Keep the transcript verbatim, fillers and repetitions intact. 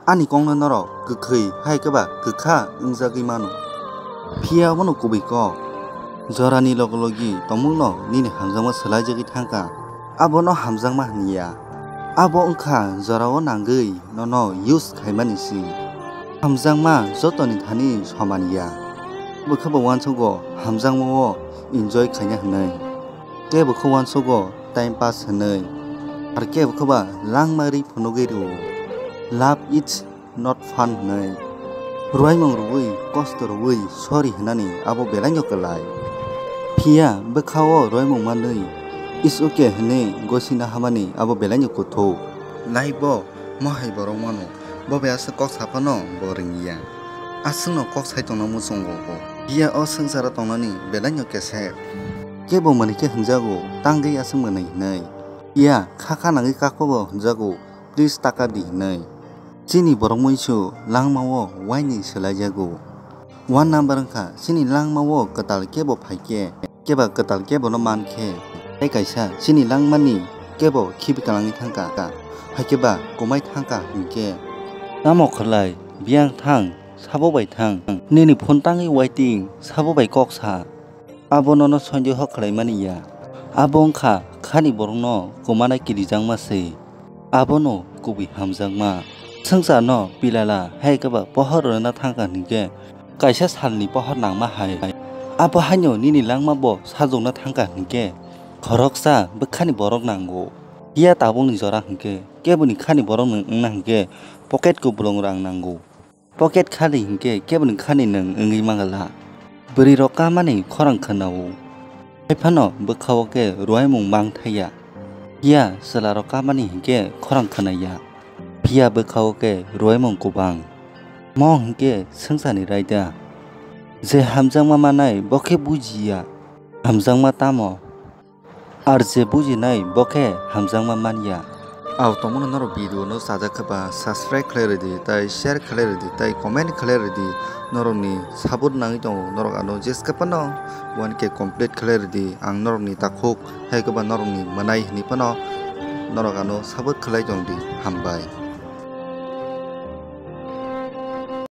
Ani kokno norok kwkhwi hai khe ba kwkha wngjagwi mano. Phiya obono kubui kok. Jorani logi logi tongmungno nini hamjakma swlaijagwi thangkha. Abono hamjakma hwnliya. Abo wngkha jorao nangwi nono use khaimani si. Hamjakma jotoni thani soman ya. Bwkha bo uansugo hamjakmao enjoy khaina hwnwi. Kebo khe uansugo time pass hwnwi. Ar kebo khe ba langma ri phunugwi rwo. Love is not fun hwnwi. Rwimung rwui, kosto rwui, sorry hwnani abo belaino kwlai. Phiya bwkhao rwimung manwi, "It's okay" hwnwi gosina hamani abo belaino kuthuk. Life bo mohai borok mano, bo bai aswk kok saphano bo ringya. Aswkno kok sai tongna muchungo bo. Phiya o swngcharo tongnani belaino kesep. Kebo mwnwi khe hwnjago, tangwi aswk mwnwi hwnwi. Phiya kha kha nangwi kakbo hwnjago, "Please taka di" hwnwi. Chini borok muisu langmao waini swlaijago. One number wngkha, chini langmao kwtal kebo phaikhe, keba kwtal kebono mankhe, tei kaisa chini langmani kebo khibi kwlangwi thangkha, haikhe ba kwmai thangkha hinkhe. Tamo khwlai, biyang thang, sabo bai thang, nini phone tangwi waiting, sabo bai kok sa. Abo nono sondeho khlaimani ya. Abo wngkha khani borokno kwmana kirijakma se. Abono kubui hamjakma. Swngcharno pilala hai khe ba pohor rwna thangkha hinkhe kaisa salni pohor nangma hai. Abo haino nini langma bo sajokna thangkha hinkhe khoroksa bwkhani borok nango. Phiya tabukni jora hinkhe keboni khani borok nwng wngna hinkhe pocket kuplung rang nango. Pocket khali hinkhe keboni khani nwng wngwi mangala. Bwrwirok kamani khorang khwnao. Haiphano bwkhao khe rwimung mang thaiya. Phiya chwlarok kamani hinkhe khorang khwnaya. Phiya bwkhao khe rwimung kwbang. Mo hinkhe swngcharni raida. Je hamjakma manai bo khe bujiya. Hamjakma tamo? Ar je bujinai bo khe hamjakma manya. Ao tongmano norok video no chajak khe ba subscribe khlai rwdi, tai share khlai rwdi, tai comment khlai rwdi. Norokni support nangwi tongo, norok ano jeskhe phano one K complete khlai rwdi. Ang norokni takhuk hai khe ba norokni mwnai hwnwi phano norok ano support khlai tongdi. Hambai.